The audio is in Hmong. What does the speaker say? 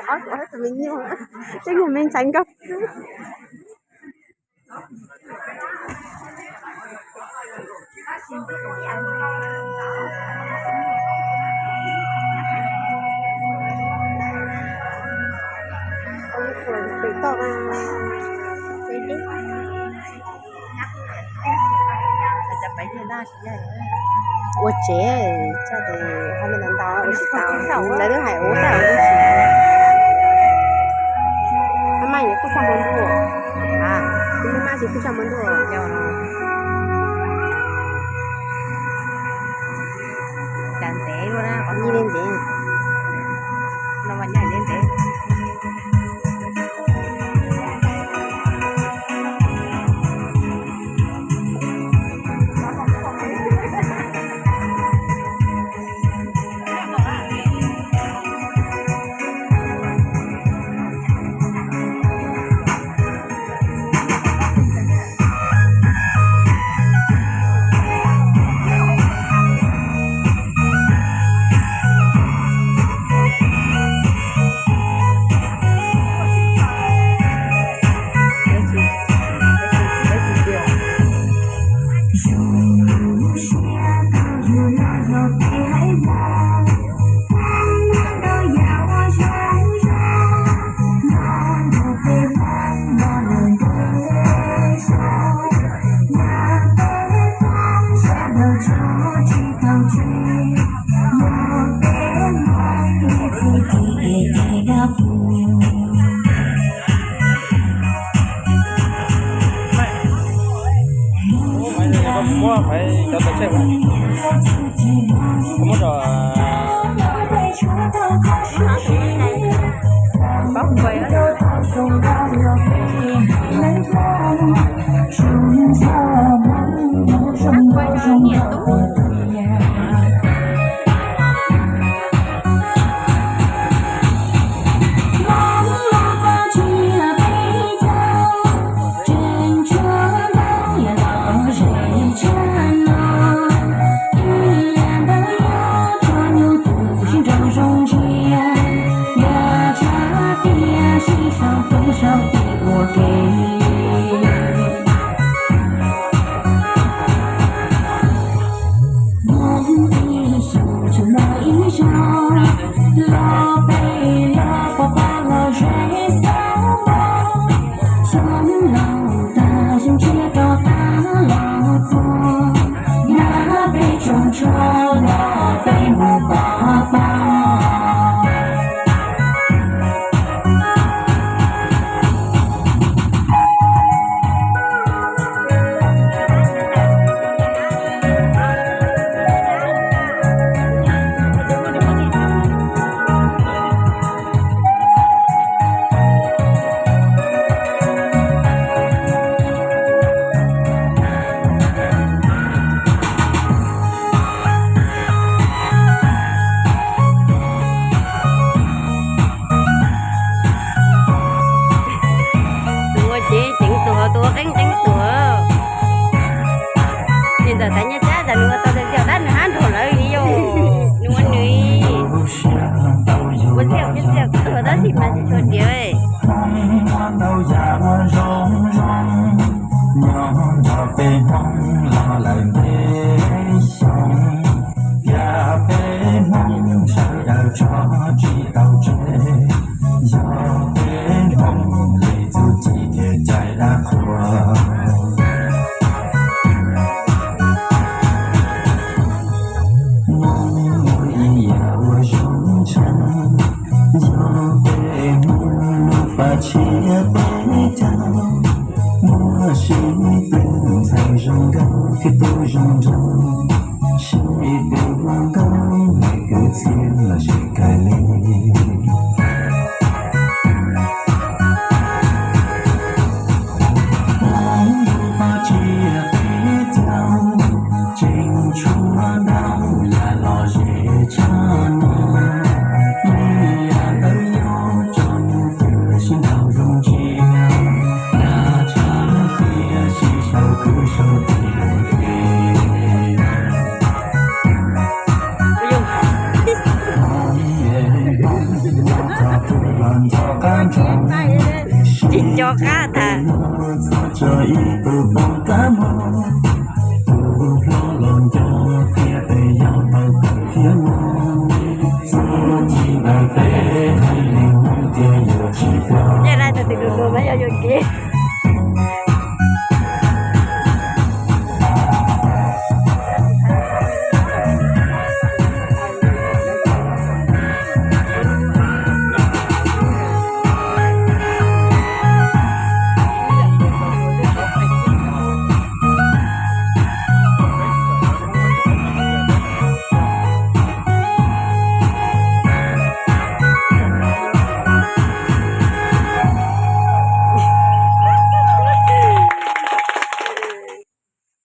Ob tug me nyuam, twb yog me ntxhais nkauj xwb. Ua tsev, txoj tes ho me ntau ntau ua tsis tau, lawv twb hais ua tau ua tsis. Maj maj yuav kuj txaj muag ntuj, kuv maj maj tsis kuj txaj muag ntuj. Cas ntev luaj na, qhov nyiaj li ntev, no mas nyob ntev ntev. Tus ua tsev ceev tuag, tus ua qeeb qeeb tuag. Ces ntawm tas nyiaj txab tas nws ua tau tiag tiag tab nws hab nrog lawv li yog nws ua nws. Ua txiaj ua txiaj tuag tab sis mas tsis tshua diav. Ntau yam ua zoo zoo, nyob nrog peb Hmoob los lawm ntev xyoo, yam peb Hmoob sawv daws tso tsis tau tseg, yog peb Hmoob li txuj ci thiaj cai dab qhuas. Muaj ib yam uas zoo tshaj, yog peb Hmoob lub pas tshiab peb caug, muaj sib plw ntxhais zoo nkauj thiab tub zoo nraug, sib plw ua nkauj me kwv txhiaj los sib kawm li. Tsis nco qab tas. Yog lawv tus twg tus tus mas yog yuam kev.